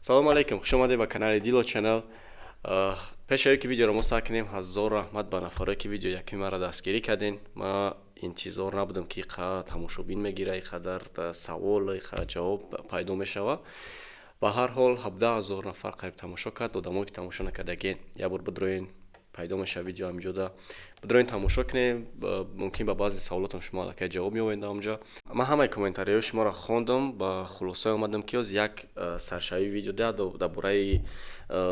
Салому алейкум, хуш омадед ба канали Дило Channel. Пеш ки видеоро мо сар кунем, ҳазор раҳмат ба нафарое, ки видео якуми маро дастгирӣ карден. Ма интизор набудам, ки иқадар тамошобин мегира, иқадар савол, иқадар ҷавоб пайдо мешава. Ба ҳар ҳол, 17 000 нафар қариб тамошо кард. Одамое, ки тамошо накардаген, як бор бидроен, пайдо мешава видео ҳаминҷода, бидроен, тамошо кунем. Мумкин ба баъзе саволотон шумо аллакай ҷавоб меёбед дар онҷа. Ман ҳамаи комментариҳои шуморо хондам, ба хулосае омадам, ки оз як саршавии видео дар бораи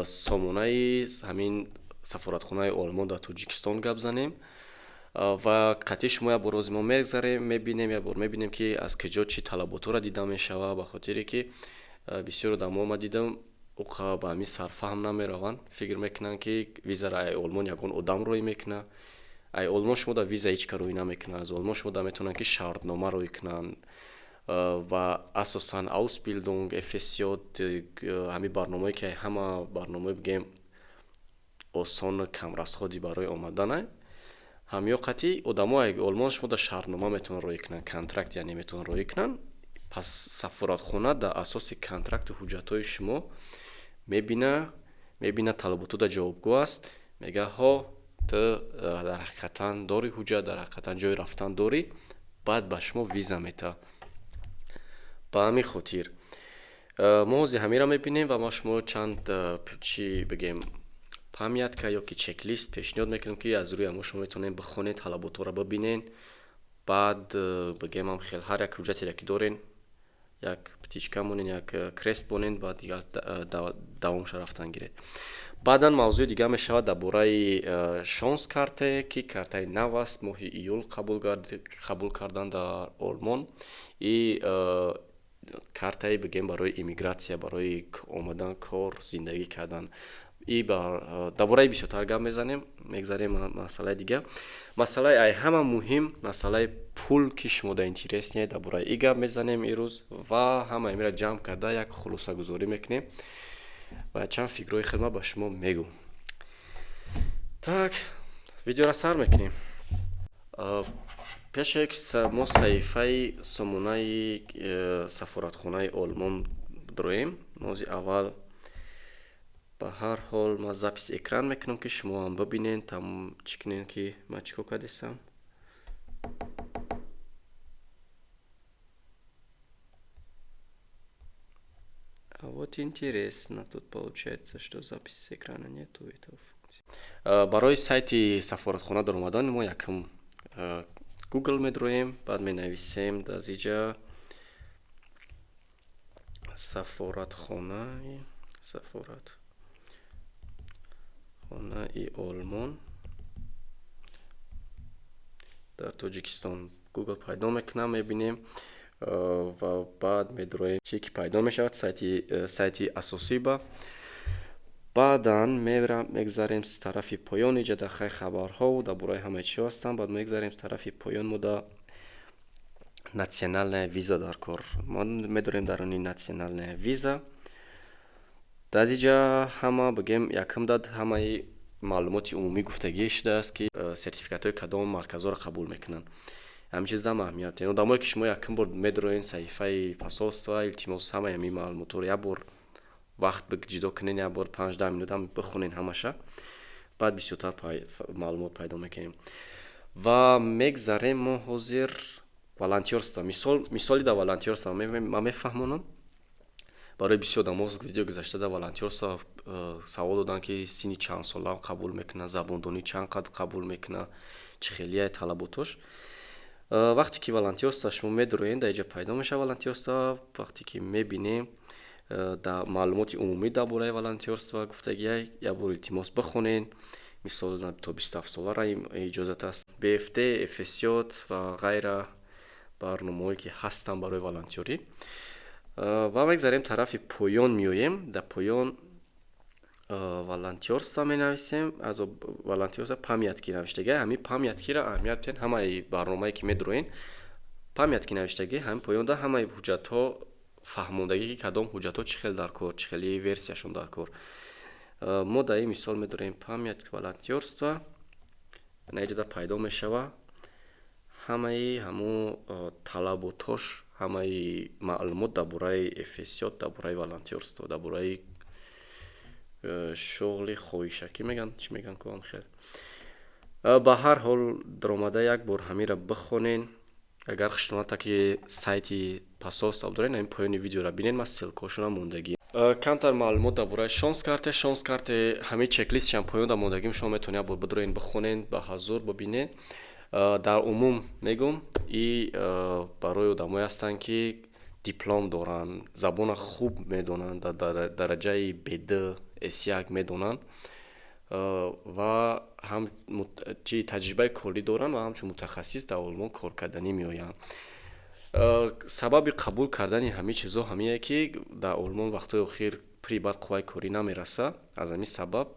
сомонаи ҳамин сафоратхонаи Олмон дар Тоҷикистон гап занем ва қатъи шумо як бор ози мо мегзарем, мебинем, як бор мебинем, ки аз куҷо чӣ талаботҳоро дида мешава, ба хотире ки бисёр одамо ма дидам, уқа ба ҳамин сарфаҳм намераванд, фикр мекунанд, ки визаро ай Олмон ягон одам рӯй мекунад. Ай Олмон шумо дар виза ҳеҷ кар рӯй намекунад. Аз Олмон шумо дар метавонанд, ки шартнома рӯй кунанд ва асосан Ausbildung, FSJ, ҳамин барномае, ки ҳама барномаи, бигем, осону камрасходи барои омадана. Ҳамё қатъи одамо Олмон шумо дар шартнома метавонанд рӯй кунанд, контракт яъне метавонанд рӯй кунанд. Пас сафоратхона дар асоси контракту ҳуҷҷатҳои шумо мебина, талаботу дар ҷавобгӯ аст, мега: «Ҳо, ту дар ҳақиқатан дори ҳуҷҷат, дар ҳақиқатан ҷои рафтан дорӣ». Баъд ба шумо виза метаҳад. Ба ҳамин хотир мо ҳозир ҳаминро мебинем ва ма шумо чанд, чӣ бигем, памятка ё ки чек-лист пешниҳод мекунем, ки аз рӯи ҳамо шумо метавонед бихонед, талаботҳоро бибинед. Баъд, бигем, ҳам хел ҳар як ҳуҷҷатеро, ки дорен, як птичка монед, як крест монед, баъд дигар давомша рафтан гиред. Баъдан мавзӯи дигар мешавад дар бораи Chancenkarte, ки картаи нав аст, моҳи июл қабул кардан дар Олмон. И картаи, бигем, барои иммигратсия, барои омадан, кор, зиндагӣ кардан. И дар бораи бисёртар гап мезанем. Мегзарем масъалаи дигар. Масъалаи ай ҳама муҳим, масъалаи пул, ки шумо дар интересный, дар бораи и гап мезанем имрӯз ва ҳама инро ҷамъ карда як хулосагузорӣ мекунем ва чанд фикрҳои худма ба шумо мегӯм. Так, видеоро сар мекунем. Пеше ки мо саҳифаи сомонаи сафоратхонаи Олмон дроем, мози аввал, ба ҳар ҳол, ман запись экран мекунам, ки шумо ҳам бибинед, там чӣ кунед, ки ман чӣ кор кардесам. А вот интересно, тут получается, что записи с экрана нету этого функции. Барои сайти сафоратхона даромадан мо якум Google медроем, баъд менависем дар зиҷа сафоратхонаи Олмон дар Тоҷикистон. Google пайдо мекунам, мебинем ва баъд медроем, чие ки пайдо мешавад, сайти асосӣ. Ба баъдан мегзарем тарафи поён. Иҷа дар хай хабарҳо дар бораи ҳамаи чиҳо ҳастанд. Баъд мегзарем тарафи поён, мо да национальная виза дар кор. Мо медорем даруни национальная виза. Дар иҷа ҳама, бигем, якум дад ҳамаи маълумоти умумӣ гуфтагӣ шудааст, ки сертификатҳои кадом марказҳоро қабул мекунанд. Ҳамин чиз дам аҳамият. Одамое, ки шумо якум бор медроен саҳифаи посольства, илтимос, ҳамаи ҳамин маълумотҳоро як бор вақт ҷудо кунед, як бор 5-10 минутам бихонед ҳамаша, баъд бисёртар маълумот пайдо мекунем. Ва мегзарем мо ҳозир волонтёрство. Мисол, мисоли дар волонтёрство ман мефаҳмонам. Барои бисёр одамо видео гузашта дар волонтёрство савол доданд, ки синни чанд сола қабул мекунад, забондонӣ чанд қадр қабул мекунад, чӣ хелия талаботош. Вақте ки волонтёрство шумо медроен, дар иҷа пайдо мешавад волонтёрство. Вақте ки мебинем, дар маълумоти умумӣ дар бораи волонтёрство гуфтагия, як бор, илтимос, бихонед. Мисол, то 27 солара иҷозат аст, BFD, FSJ ва ғайра барномаҳое, ки ҳастанд барои волонтёрӣ. Ва мегзарем тарафи поён, меоем, дар поён волонтёрство менависем. Аз волонтёрство памятки навиштагӣ, ҳамин памяткиро аҳамият диҳед. Ҳамаи барномае, ки медроен, памятки навиштагӣ, ҳамин поёнда ҳамаи ҳуҷҷатҳо фаҳмондагӣ, ки кадом ҳуҷҷатҳо чӣ хел дар кор, чӣ хели версияшон дар кор. Мо дар ин мисол медорем памятки волонтёрства. Наиҷода пайдо мешава ҳамаи ҳамун талаботош. Ҳамаи маълумот дар бораи FSJ, дар бораи волонтёрство, дар бораи шуғли хоҳишакӣ мегӯянд, чӣ мегӯянд ку хел. Ба ҳар ҳол, даромада як бор ҳамира бихонен. Агар хуштоната, ки сайти посольство дорен, ҳамин поёни видеоро бинед, ман ссылкаҳошонам мондагӣ. Камтар маълумот дар бораи Chancenkarte. Chancenkarte, ҳамин чеклистшам поён дар мондагим, шумо метавонед як бор бидроен, бихонен, ба ҳазур бибинед. Дар умум мегӯм, и барои одамое ҳастанд, ки диплом доранд, забона хуб медонанд, дар дараҷаи B2, S1 медонанд ва ҳам чи таҷрибаи корӣ доранд ва ҳамчун мутахассис дар Олмон коркарданӣ меоянд. Сабаби қабул кардани ҳамин чизҳо ҳамине, ки дар Олмон вақтҳои охир при бад қувваи корӣ намераса. Аз ҳамин сабаб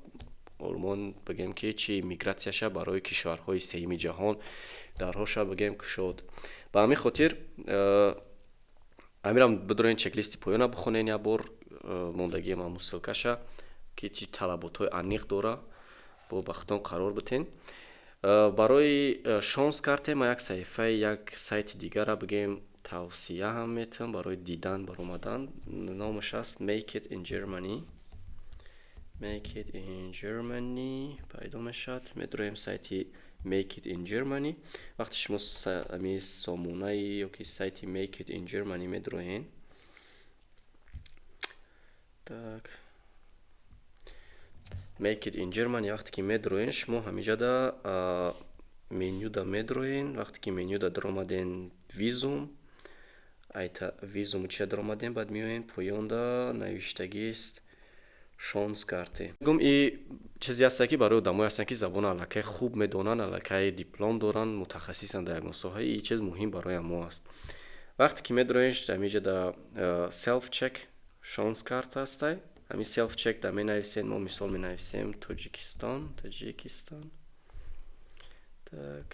Олмон, бигем, ки чи мигратсияша барои кишварҳои сеюми ҷаҳон дарҳоша, бигем, кушод. Ба ҳамин хотир ҳамирам бидорен, чеклисти поёна бихонен як бор, мондагиам ҳамун ссылкаша, ки чӣ талаботҳои аниқ дора, бо ба худтон қарор битен. Барои Chancenkarte ман як саҳифаи, як сайти дигара, бигем, тавсия ҳам метавам барои дидан, баромадан. Номаш аст Make it in Germany. Make it in Germany пайдо мешавад. Медроем сайти Make it in Germany. Вақте шумо ҳамин сомонаи ёки сайти Make it in Germany медроен, так, Make it in Germany вақте ки медроен, шумо ҳамиҷада менюда медроен. Вақте ки менюда даромаден, Visum, айта Visum чия даромадем, баъд меоен поёнда, навиштагист Chancenkarte. Гум, и чизе ҳаста, ки барои одамое ҳастанд, ки забони аллакай хуб медонанд, аллакай диплом доранд, мутахассисанд дар ягон соҳа. И чиз муҳим барои мо аст. Вақте ки медроен, ҳамиҷада self check Chancenkarte ҳастай. Ҳамин self check да менависем, мо мисол менависем Тоҷикистон, Таҷикистон, так,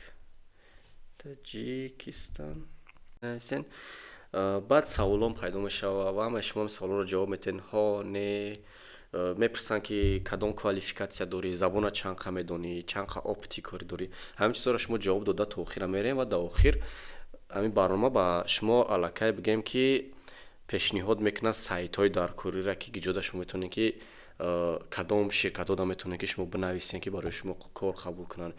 Таҷикистон менависен. Баъд саволом пайдо мешава ва ҳамаи шумо саволҳоро ҷавоб метиҳед: ҳо, не. Мепурсанд, ки кадом квалификатсия дорӣ, забона чанд қа медонӣ, чанд қа опыти корӣ дорӣ. Ҳамин чизҳоро шумо ҷавоб дода, то охира мерем ва дар охир ҳамин барнома ба шумо аллакай, бигем, ки пешниҳод мекунад сайтҳои даркориро, ки ҷода шумо метавонед, ки кадом ширкатҳода метавонед, ки шумо бинависед, ки барои шумо кор қабул кунанд,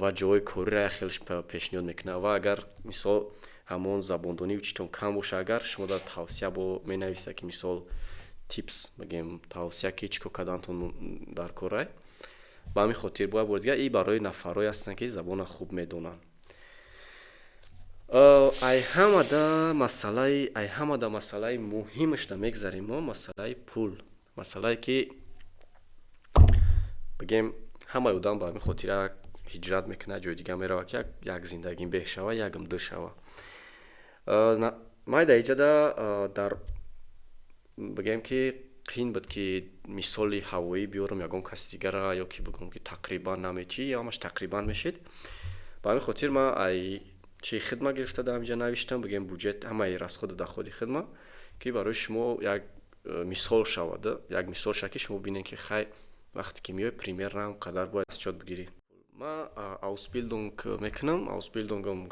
ва ҷойҳои кориро як хел пешниҳод мекунад. Ва агар, мисол, ҳамон забондонию читон кам боша, агар шумо дар тавсия бо менависад, ки, мисол, tips, бигем, тавсия, ки чӣ кор кардантон дар корай. Ба ҳамин хотир бояд бори дигар, и барои нафарое ҳастанд, ки забонро хуб медонанд. Ай ҳамада масъалаи муҳимашда мегзарем мо, масъалаи пул, масъалае, ки, бигем, ҳамаи одам ба ҳамин хотир ҳиҷрат мекунад, ҷои дигар меравад, ки як зиндагим беҳ шава, якм ду шава. Ман дар иҷода дар, бигем, ки қин буд, ки мисоли ҳавоӣ биёрам ягон каси дигара ё ки бигӯм, ки тақрибан намечи, ҳамаш тақрибан мешид. Ба ҳамин хотир ман ай чи хидма гирифта, дар ҳаминҷа навиштам, бигем, буҷет, ҳамаи расходу доходи хидма, ки барои шумо як мисол шавад, як мисол шавад, ки шумо бинед, ки хай, вақте ки меои, примерно ҳам қадар бояд счёт бигирӣ. Ман Ausbildung мекунам. Ausbildungам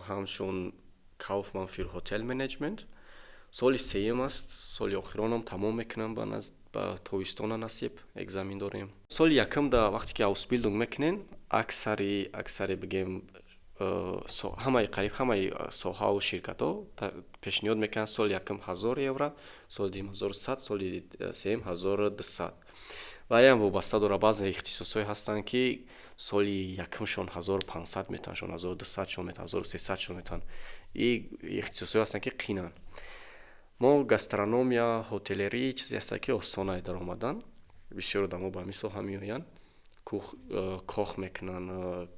ҳамчун Kaufmann für Hotelmanagement, соли сеюм аст, соли охиронам тамом мекунам, ба тобистона насиб экзамен дорем. Соли якум да вақте ки Ausbildung мекунен, аксари, бигем, ҳамаи, қариб ҳамаи соҳаву ширкатҳо пешниҳод мекунанд: соли якум 1000 евро, соли дуюм 1100, соли сеюм 1200. Ва аям вобаста дорад. Баъзе ихтисосҳое ҳастанд, ки соли якумшон 1500 метавоншон, 1200шон метавон, 1300шон метавон. И ихтисосҳое ҳастанд, ки қинанд. Мо гастрономия, хотелерӣ чизе ҳастанд, ки осонае даромадан. Бисёр одамо ба ҳамин соҳа меоянд, Koch мекунанд,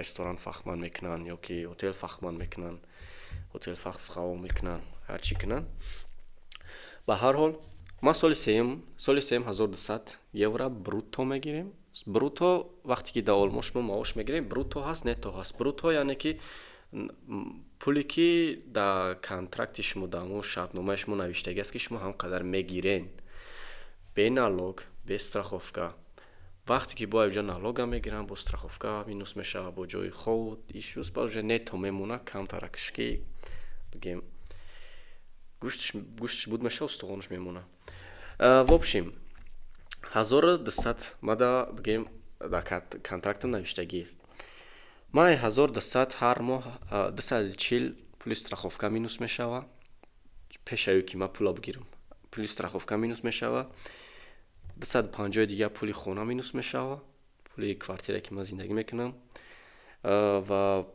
Restaurantfachmann мекунанд ё ки Hotelfachmann мекунанд, Hotelfachfrau мекунанд, ҳар чӣ кунанд. Ба ҳар ҳол, ман соли сеюм 1200 евро brutto мегирем. Brutto, вақте ки дар Олмон шумо маош мегирем, brutto ҳаст, netto ҳаст. Brutto яъне ки пуле, ки дар контракти шумо, дар ҳамон шартномаи шумо навиштагӣ аст, ки шумо ҳам қадар мегирен, бе налог, бе страховка. Вақте ки бояд ҷо налога мегиранд, бо страховка минус мешавад, бо ҷои хоб ишус, баъд уже netto мемонад камтаракш, ки бигем. Гӯштиш буд мешава, устухонаш мемона. В общем, 1200 мада, бигем, дар контрактам навиштагист. Ман 1200 ҳар моҳ 240 пули страховка минус мешава. Пешаё ки ман пула бигирам, пули страховка минус мешава, 250-и дига пули хона минус мешава, пули квартира, ки ман зиндагӣ мекунам. Ва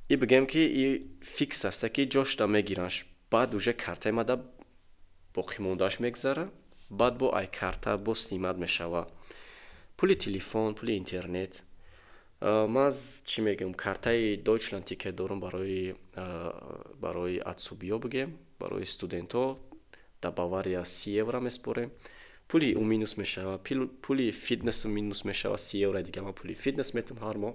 и бигем, ки и фикс аста, ки ҷошда мегиранш. Баъд уже картаи мада боқимондааш мегзара, баъд бо ай карта бо снимать мешава пули телефон, пули интернет. Ман чӣ мегӯям, картаи Deutschland Ticket дорам барои Азубиё, бигем, барои студентҳо. Дар Бавария 30 евро меспорем, пули ӯ минус мешава. Пули фитнес минус мешава, 30 евро дига ман пули фитнес метам ҳар моҳ.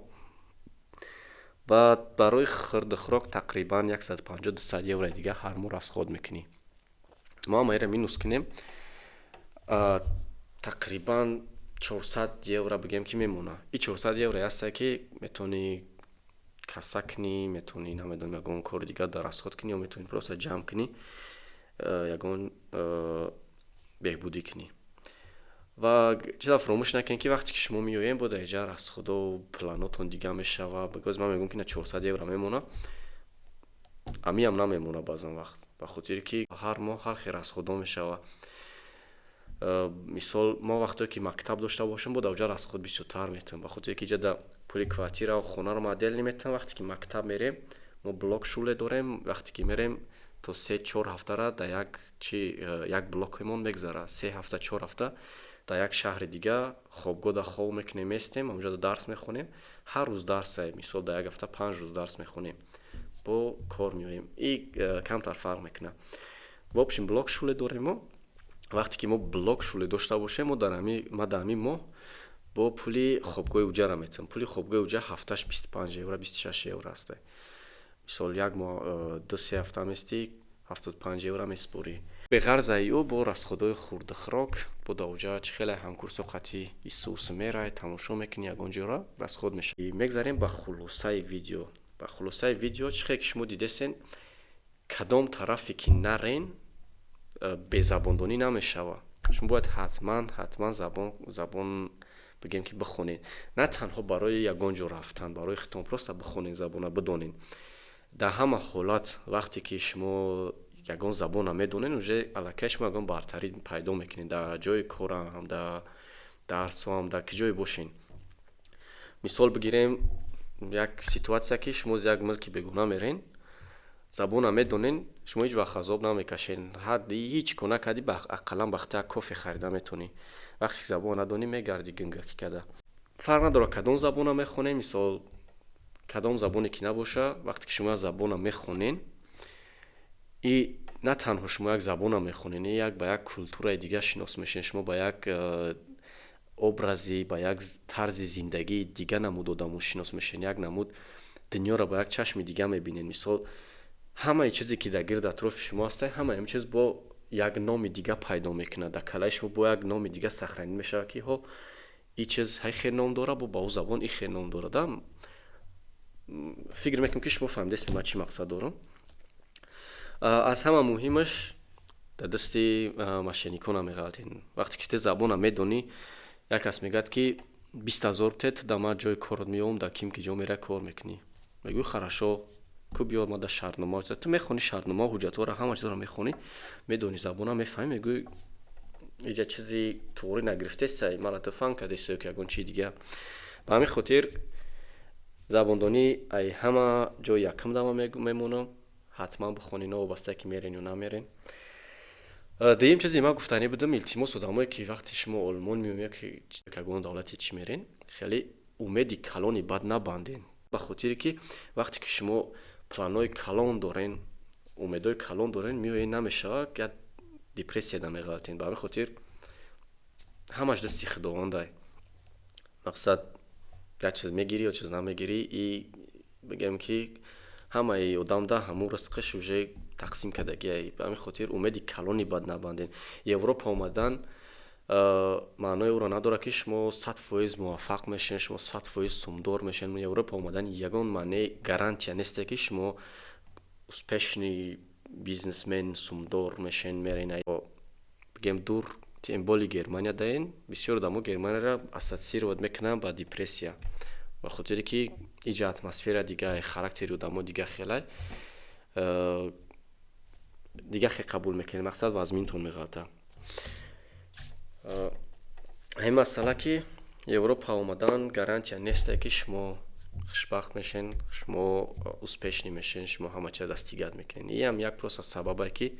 Ва барои хӯрдухӯрок тақрибан 150, 200 еврои дига ҳар моҳ расход мекунӣ. Мо ҳамаиро минус кунем, тақрибан 400 евро, бигем, ки мемона. И 400 евро ҳасте, ки метавонӣ касса кунӣ, метавонӣ, намедонам, ягон кори дигар дар расход кунӣ ё метавонӣ просто ҷамъ кунӣ, ягон беҳбудӣ кунӣ. Ва чиза фаромӯш накунед, ки вақте ки шумо меоем, бо дар инҷа расходо планотон дига мешава. Боз ман мегӯям, ки на 400 евро мемона, амиам намемона баъзан вақт, ба хотире ки ҳар моҳ ҳар хел расходҳо мешава. Мисол, мо вақтое ки мактаб дошта бошем, бо дар оҷа расход бисёртар метавонем, ба хотире ки иҷа пули квартирау хонаро мо отдельно метавонем. Вақте ки мактаб мерем, мо Blockschule дорем. Вақте ки мерем, то 3-4 ҳафтара дар як чи як блокемон мегзара. 3 ҳафта, 4 ҳафта дар як шаҳри дига хобгоҳ дар хоб мекунем, местем, ҳамонҷо дарс мехонем. Ҳар рӯз дарсе, мисол, дар як ҳафта 5 рӯз дарс мехонем, бо кор меоем, и камтар фарқ мекунад. В общем, Blockschule дорем мо. Вақте ки мо Blockschule дошта бошем, мо дар ма дар ҳамин моҳ бо пули хобгоҳи уҷара метавонем. Пули хобгоҳи уҷа ҳафташ 25 евро, 26 евро аст. Мисол, як моҳ 2-3 ҳафта местӣ, 75 евро месупорӣ. Беғарзаи ӯ бо расходҳои хурдухӯрок, бо дар уҷа чӣ хеле ҳамкурсо қатъи исусу мерай, тамошо мекунӣ, ягон ҷора расход мешавад. Мегзарем ба хулосаи видео. Ба хулосаи видео, чӣ хеле ки шумо дидесен, кадом тарафе ки нарен, безабондонӣ намешава. Шумо бояд ҳатман, ҳатман забон, бигем, ки бихонед. На танҳо барои ягон ҷо рафтан, барои хитон просто бихонед, забона бидонед. Дар ҳама ҳолат, вақте ки шумо ягон забона медонед, уже аллакай шумо ягон бартарӣ пайдо мекунед дар ҷои корам, дар дарсҳоам, дар ки ҷое бошед. Мисол бигирем, як ситуация, ки шумо як мулки бегона мерен, забона медонен, шумо ҳеҷ вақт азоб намекашед. Ҳеҷ кор накардӣ, ақаллан бахта як кофе харида метавонӣ. Вақте ки забон надонӣ, мегардӣ гингакӣ карда. Фарқ надорад, кадом забона мехонем. Мисол, кадом забоне ки набоша, вақте ки шумо як забона мехонен, и на танҳо шумо як забона мехонен, як ба як культураи дигар шинос мешавед, шумо ба як образи, ба як тарзи зиндагии дига намуд одамо шинос мешавед, як намуд дунёро ба як чашми дига мебинед. Мисол, ҳамаи чизе, ки дар гирди атрофи шумо ҳаста, ҳамаи ҳамин чиз бо як номи дига пайдо мекунад дар калаи шумо, бо як номи дига сохранить мешавад, ки ҳо, и чиз ҳай хел ном дора, бо ба ӯ забон и хел ном дорад. Фикр мекунам, ки шумо фаҳмидастед, ман чӣ мақсад дорам. Аз ҳама муҳимаш, дар дасти мошенникон намеғалтед. Вақте ки ту забона медонӣ, як кас мегӯяд, ки 20 000 тет, да ман ҷои корот меёвам, дар ким ки ҷо мерай, кор мекунӣ. Мегӯӣ: «Хорошо, ку, биёр ма да шартнома». Ту мехонӣ шартнома, ҳуҷҷатҳоро, ҳама чизро мехонӣ, медонӣ, забона мефаҳмӣ, мегӯӣ: «Иҷа чизи туғрӣ нагирифтесай, мара ту фан кардеси ё ки ягон чизи дига». Ба ҳамин хотир забондонӣ ай ҳама ҷои якум дама мемонам. Ҳатман бихонӣ, новобаста ки мерен ё намерен. Дуюм чизе ман гуфтанӣ будам: илтимос, одамое ки вақте шумо Олмон меоем ё ки ягон давлате чӣ мерен, хеле умеди калони бад набанден, ба хотире ки вақте ки шумо планҳои калон дорен, умедҳои калон дорен, меоед, намешавад, як депрессия намеғалтен. Ба ҳамин хотир ҳамаш дасти Худовандай. Мақсад, як чиз мегирӣ ё чиз намегирӣ, и бигем, ки ҳамаи одамда ҳамун ризқаш уже тақсим кардагиай. Ба ҳамин хотир умеди калони бад набанден. Европа омадан маънои ӯро надорад, ки шумо 100% муваффақ мешавед, шумо 100% сумдор мешавед. Европа омадан ягон маънеи гарантия несте, ки шумо успешный. Бизнесмен, сумдор мешен, мерен, бигем, дур, тем более Германия даен. Бисёр одамо Германияро ассоциировать мекунанд ба депрессия, ба хотире ки иҷа атмосфера дига, характери одамо дига хелай, дига хел қабул мекунед, мақсад вазминтон меғалта. Ҳамин масъала, ки Европа омадан гарантия несте, ки шумо хушбахт мешен, шумо успешный мешен, шумо ҳама чиза достигать мекунед. Иам як просто сабабе, ки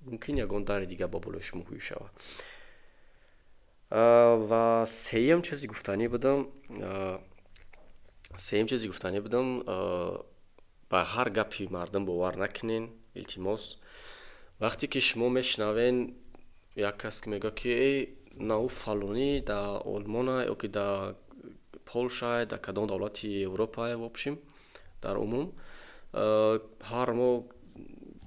мумкин ягон дари дига ба болои шумо ҳуй шавад. Ва сеюм чизи гуфтанӣ будам: ба ҳар гапи мардум бовар накунен, илтимос. Вақте ки шумо мешунавен, як кас ки мегӯяд, ки эй, нау фалонӣ дар Олмона ё ки дар Полша, дар кадом давлати Европа, в общем, дар умум, ҳар моҳ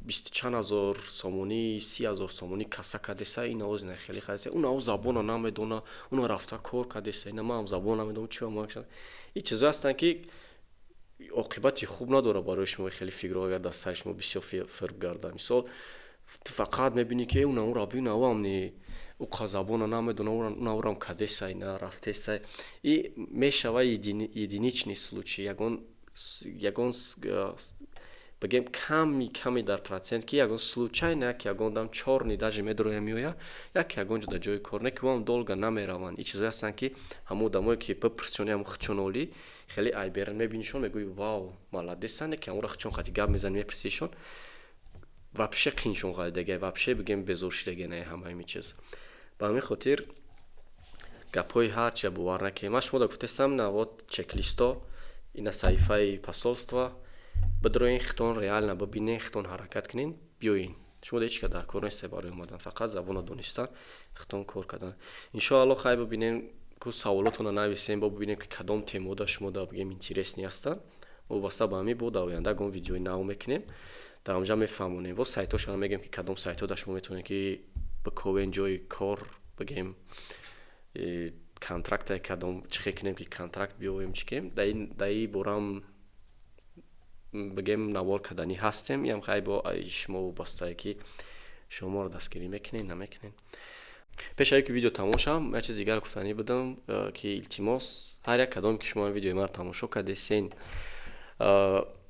бисту чанд ҳазор сомонӣ, 30 000 сомонӣ каса кардеса, ин навози хеле кардеса, ӯ наво забона намедона, уна рафта кор кардеса, ина маам забон намедонам, чи ба. Ин чизое ҳастанд, ки оқибати хуб надорад барои шумо. Хеле фикрҳо агар дар сари шумо бисёр фирб гардад, мисол, ту фақат мебинӣ, ки унаора бин, навамни уқа забона намедона, унаорам кадеса, ина рафтеса. И мешава единичный случай, ягон, бигем, ками ками дар процент, ки ягон случайно як ягон дам чорный даже медроя, меоя, як ягон ҷо дар ҷои кор не, ки вам долго намераванд. Ин чизое ҳастанд, ки ҳамон одамое ки бипурсиони, ҳамон худшон олӣ хеле айберан, мебинишон, мегӯи: «Вау, молодец ан», ки ҳамонро худшон хати гап мезанӣ, мепурсишон, вообще қиншон ғалидага, вообще, бигем, безор шидага на ҳамаи ин чиз. Ба ҳамин хотир гапҳои ҳарчия бовар накунед. Ман шумо да гуфтестам, на вот чек-листо, ина саҳифаи посольства бидроен, хитон реально бибинен, хитон ҳаракат кунен, биёен. Шумо да ҳеч ка дар кор несте барои омадан, фақат забонро донистан, хитон кор кардан. Иншоалло, хай, бибинем ку, саволотонро нависем, бо бибинем, ки кадом темода шумо да, бигем, интересный ҳастанд. Вобаста ба ҳамин бо дар оянда ягон видеои нав мекунем, дар онҷа мефаҳмонем, во сайтҳошонро мегӯем, ки кадом сайтҳо шумо метавонед, ки биковен ҷои кор, бигем, контракта кадом, чӣ хел кунем, ки контракт биёвем, чӣ кунем. Дар ин борам, бигем, навор карданӣ ҳастем. Иам хай бо шумо вобастае, ки шумо моро дастгирӣ мекунед, намекунед. Пеш аз ки видео тамом шавам, як чизи дигар гуфтанӣ будам, ки илтимос, ҳар як кадоме ки шумо видеои маро тамошо кардесен,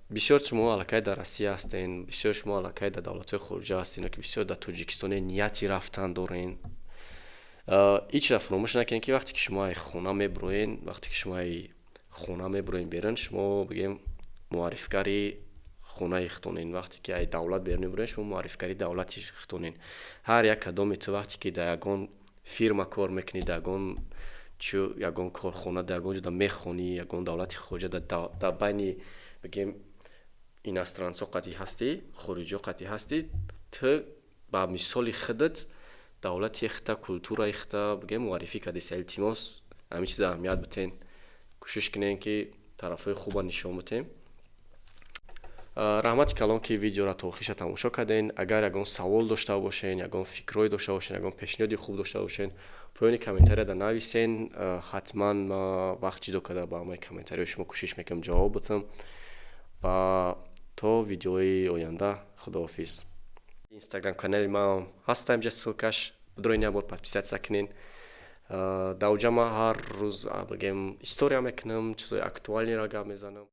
бисёр шумо аллакай дар Россия ҳастен, бисёр шумо аллакай дар давлатҳои хориҷа ҳастен, ки бисёр дар Тоҷикистоне нияти рафтан дорен, ҳеҷ ра фаромӯш накунед, ки вақте ки шумо ай хона мебуроен, вақте ки шумо ай хона мебуроен берун, шумо, бигем, муаррифгари хонаи худтонен. Вақте ки ай давлат берун мебуроен, шумо муаррифгари давлати худтонен. Ҳар як кадоме ту, вақте ки дар ягон фирма кор мекунӣ, дар ягон чӣ, ягон корхона, дар ягон ҷода мехонӣ, ягон давлати хориҷа, дар байни, бигем, иностранцо қатъӣ ҳастӣ, хориҷиҳо қатъӣ ҳастӣ, ту ба мисоли худат давлати хита, культураи хита, бигем, муаррифӣ кардеси. Илтимос, ҳамин чиза аҳамият битен, кӯшиш кунем, ки тарафҳои хуба нишон битем. Раҳмати калон, ки видеоро то охириша тамошо кардем. Агар ягон савол дошта бошен, ягон фикрҳое дошта бошен, ягон пешниҳоди хуб дошта бошен, поёни комментарияда нависен. Ҳатман ма вақт ҷудо карда ба ҳамаи комментариҳои шумо кӯшиш мекунам ҷавоб битам. Ва то видеои оянда, худоҳофиз. Инстаграм канали ман ҳаста, инҷа ссылкаш, бидроин, як бор подписаться кунен. Дар оҷа ман ҳар рӯз, бигем, история мекунам, чизои актуальныйро гап мезанам.